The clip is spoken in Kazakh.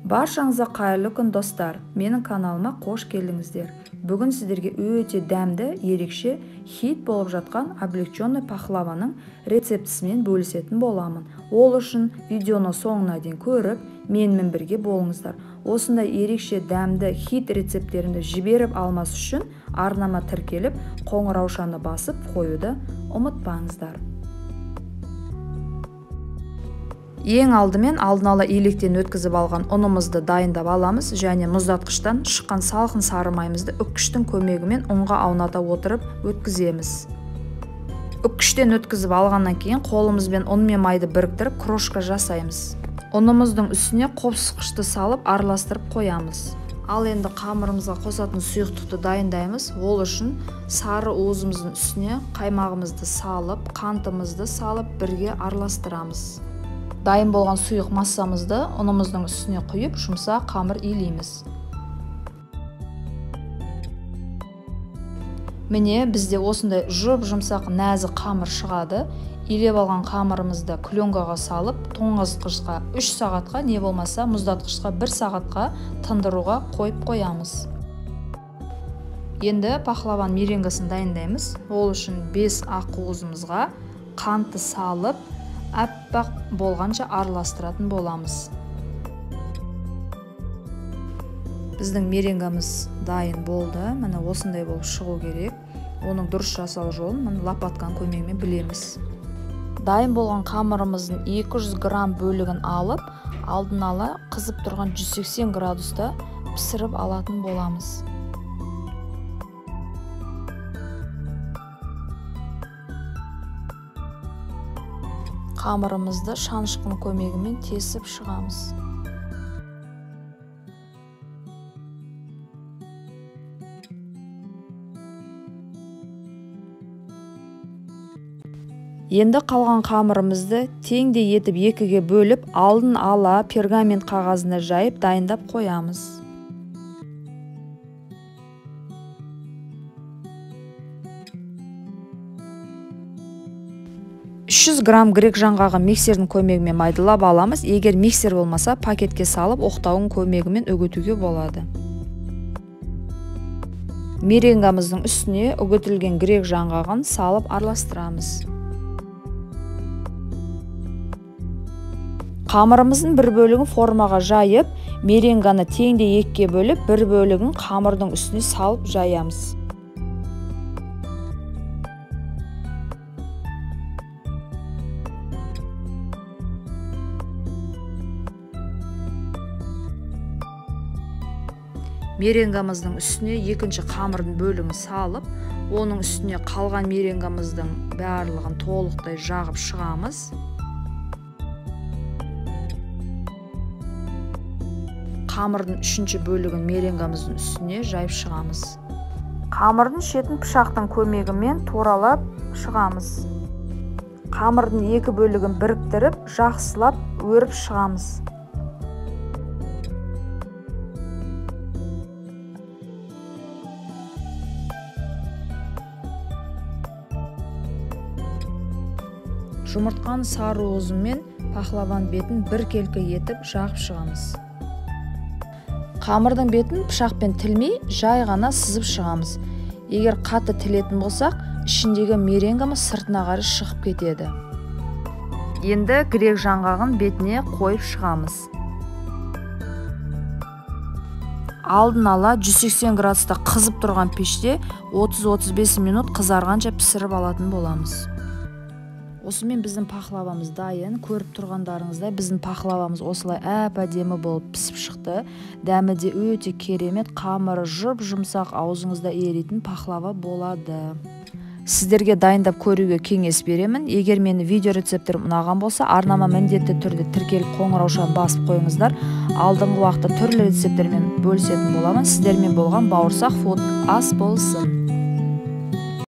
Баршаңызға қайырлы күн, достар. Менің каналыма қош келдіңіздер. Бүгін сіздерге өте дәмді, ерекше хит болып жатқан облегченный пахлаваның рецептісімен бөлісетін боламын. Ол үшін видеоны соңына дейін көріп, менімен бірге болыңыздар. Осындай ерекше дәмді хит рецепттерімді жіберіп алмас үшін арнама тіркеліп, қоңыраушаны басып қоюды ұмытпаңыздар. Ең алдымен алдын ала електен өткізіп алған ұнымызды дайындап аламыз және мұздатқыштан шыққан салқын сары майымызды үккіштің көмегімен ұнға ауната отырып өткіземіз. Үккіштен өткізіп алғаннан кейін қолымызбен ұн мен майды біріктіріп крошка жасаймыз. Ұнымыздың үстіне қопсықышты салып араластырып қоямыз. Ал енді қамырымызға қосатын сұйықтықты дайындаймыз. Ол үшін сары уызымыздың үстіне қаймағымызды салып, қантымызды салып бірге араластырамыз. Дайын болған сұйық массамызды ұнымыздың үстіне құйып, жұмсақ қамыр илейміз. Міне, бізде осындай жұп-жұмсақ нәзік қамыр шығады. Илеп алған қамырымызды кленкаға салып, тоңазытқышқа 3 сағатқа, не болмаса мұздатқышқа 1 сағатқа тындыруға қойып қоямыз. Енді пахлаваның меренгасын дайындаймыз. Ол үшін 5 ақуызымызға қантты салып, аппақ болғанша араластыратын боламыз. Біздің меренгамыз дайын болды. Міне осындай болып шығу керек. Оның дұрыс жасалу жолын міне лопатканың көмегімен білеміз. Дайын болған қамырымыздың 200 грамм бөлігін алып, алдын ала қызып тұрған 180 градуста пісіріп алатын боламыз. Қамырымызды шанышқының көмегімен тесіп шығамыз. Енді қалған қамырымызды теңдей етіп екіге бөліп, алдын ала пергамент қағазына жайып дайындап қоямыз. 300 грамм грек жаңғағын миксердің көмегімен майдалап аламыз. Егер миксер болмаса, пакетке салып, оқтауың көмегімен үгітуге болады. Меренгамыздың үстіне үгітілген грек жаңғағын салып араластырамыз. Қамырымыздың бір бөлігін формаға жайып, меренганы теңдей екіге бөліп, бір бөлігін қамырдың үстіне салып жаямыз. Меренгамыздың үстіне екінші қамырдың бөлігін салып, оның үстіне қалған меренгамыздың барлығын толықтай жағып шығамыз. Қамырдың үшінші бөлігін меренгамыздың үстіне жайып шығамыз. Қамырдың шетін пышақтың көмегімен туралап шығамыз. Қамырдың екі бөлігін біріктіріп, жақсылап өріп шығамыз. Жұмыртқаны сары уызымен пахлаваның бетін біркелкі етіп жағып шығамыз. Қамырдың бетін пышақпен тілмей, жай ғана сызып шығамыз. Егер қатты тілетін болсақ, ішіндегі меренгамыз сыртына қарай шығып кетеді. Енді грек жаңғағын бетіне қойып шығамыз. Алдын ала 180 градуста қызып тұрған пеште 30-35 минут қызарғанша пісіріп алатын боламыз. Осымен біздің пахлавамыз дайын. Көріп тұрғандарыңыздай біздің пахлавамыз осылай әп-әдемі болып пісіп шықты. Дәмі де өте керемет, қамыры жұп-жұмсақ, аузыңызда еритін пахлава болады. Сіздерге дайындап көруге кеңес беремін. Егер мені видео рецепттерім ұнаған болса, арнама міндетті түрде тіркеліп қоңыраушаны басып қойыңыздар. Алдыңғы уақытта түрлі рецепттермен бөлісетін боламын. Сіздермен болған Бауырсақ Фуд. Ас болсын.